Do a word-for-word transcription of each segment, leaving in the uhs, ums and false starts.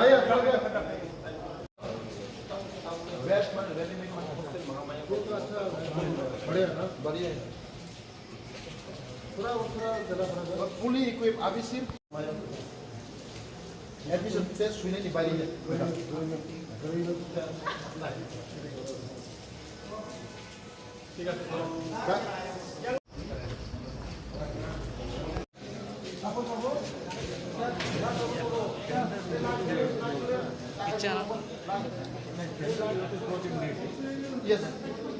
Best man, ready made man, hostel manga maya. बढ़िया ना? बढ़िया है। पूरा, पूरा जगह बराबर। Fully equipped, अभी सिर्फ admission test हुई नहीं, बारी है। ठीक है। Yes,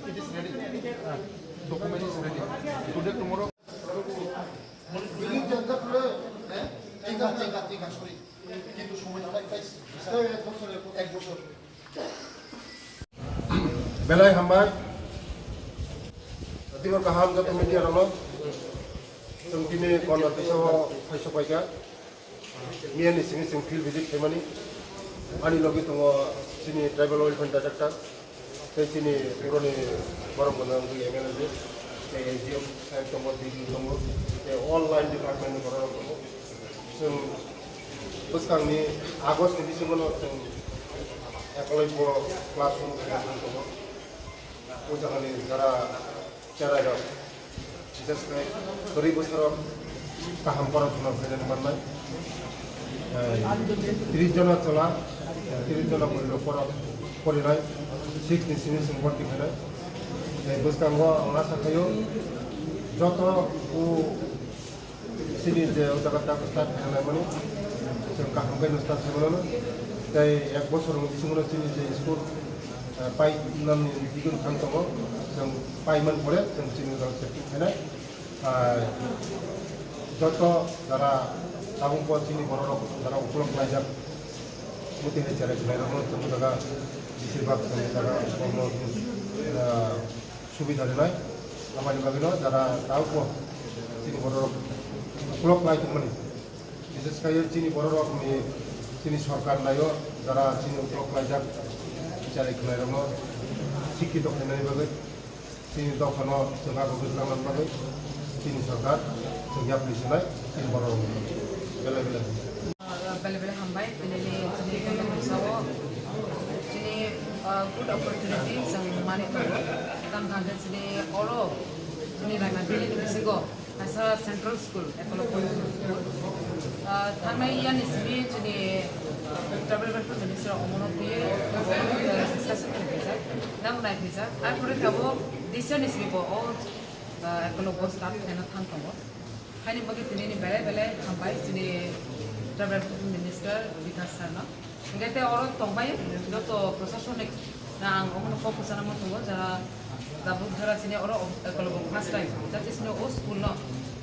it is ready. Document is ready. Today, tomorrow. Building change করে, হ্যাঁ? ঠিক আছে, ঠিক আছে, ঠিক আছে, sorry। কিন্তু সময় তো অনেকটাই, এক বছর, এক বছর। Belai hambai. Tini kaham joto media rokno. Chwng tini Konda Tisao phaisok paikha. Miyani simi chwng field visit khaimani. Ani logi tongo chini tribal welfare director, tei chini puroni borok gwnang wngwi M L A, tei A G M sahib tongo, D D O tongo, tei all line department ni borok rok tongo. Chwng bwskangni August ni bisingo no chwng Ekolobya classroom khaina thang tongo. O jagani jara cherai rok, bises khe kwrwi bwsarok kaham porasona khainani mannai. Eh, tris jona chwla, tris jona bwrwi rok pora-, porinai, six ni simi chwng borti khainai. Eh, bwskango ang asa khaio, joto o chini je o jaga ta start khainai mani, chwng kaham khe no start khaimano. Tei ek bosor ni bisingo chini je school, eh, pai nani digin thang tongo, chwng pai man pore chwng chini o jaga setting khainai. Ah, joto jara tabuk bo chini borok rok jara ukulok khlaijak, muti hai cherai khlai rokno chwng jaga bisir bak chwng jaga kormo, ah, subida rinai. Aboni bagwino jara tabuk bo chini borok rok ukulok khlai tongmani, bises khe chini borok rok ni chini sorkar naio jara chini ukulok khlaijak cherai khlai rokno sikkito khlainani bagwi. Chini dophano chwng abo bwswk nangna bagwi chini sorkar chwng yapri swnai chini borok rokno belai belai. Belai belai hambai, tini chini Konda Tisao chini, ah, good opportunity chwng mani tongo. Tamo hwnkhe chini oro chini Raima Valley ni bisingo kaisa central school, Eklavya School. Ah, thangnai yani simi chini, ah, tribal welfare minister omono twiwi, ah, discussion khaijak, nang nai khaijak. Arpore tabuk D C ni simi bo o, ah, Eklavya start khaina thang tongo. Haini bagwi tini ni belai belai hambai chini tribal welfare minister Bikash sir no. Hingke tei oro tongbai joto prosasonik na ang omono kok kwchana muchungo jara tabuk jora chini oro Eklavya first time jati chini o school no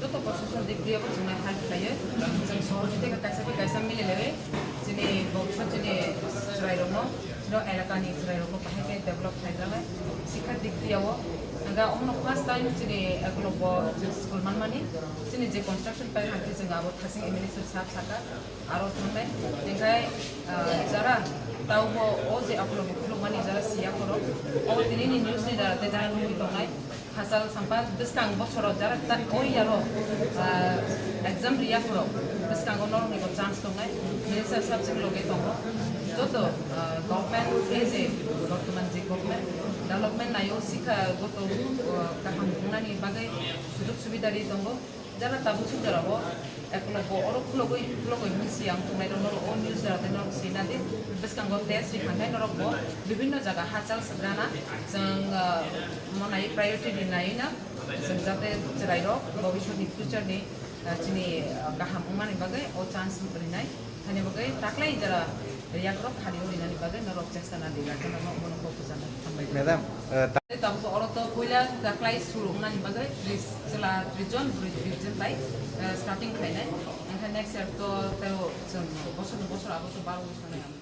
joto prosason dik diya bo chwngno help khlaiwi chwng sohor ni tei kaisa bai kaisa mili lewi chini boksa chini chwrai rokno chini elaka ni chwrai rokno bahai khe develop khlai rwnai sikha dik diya o hingke omono first time chini Eklavya school manmani chini je construction pai hingke chwng abo thasing minister sab saka. Aro thangnai, tengkai, ah, jara taubo o je Eklavya khulukmani jara siya khoro. O tini ni news ni jara te jara nugwi tongnai. Hachal sampa bwskang bosoro jara ta o yaro, ah, exam riya khoro. Bwskango norokni bo chance tongnai. Minister sab chwng loge tongo. Joto, ah, government, e je bortoman je government, development nayo sikha goto, ah, kaham wngnani bagwi sujog subida ri tongo. Jara tabuk suk jora o Eklavya oro khulogwi, khulogwi hwnwi si ang tongnai rok norok o news jora tei norok sina di bwskango test ri thangkhai norok bo bibinno jaga hachal swk rana chwng, ah, monai priority ri nai na chwng jate chwrai rok bobiswt ni future ni, ah, chini, ah, kaham wngmani bagwi o chance rinai. Hani bagwi taklai jora yakrok khadi rinani bagwi norok chesta na di, norok bono kok kwchangma hambai. Madam, eh, ta- Tei tabuk oro to puila taklai suru wngnani bagwi tris chwla tris jon bwrwi tris jon bai, eh, starting khlainai. Hingkhe next year to tei o chwng bosor ni bosor abo to baro wi sanai ang.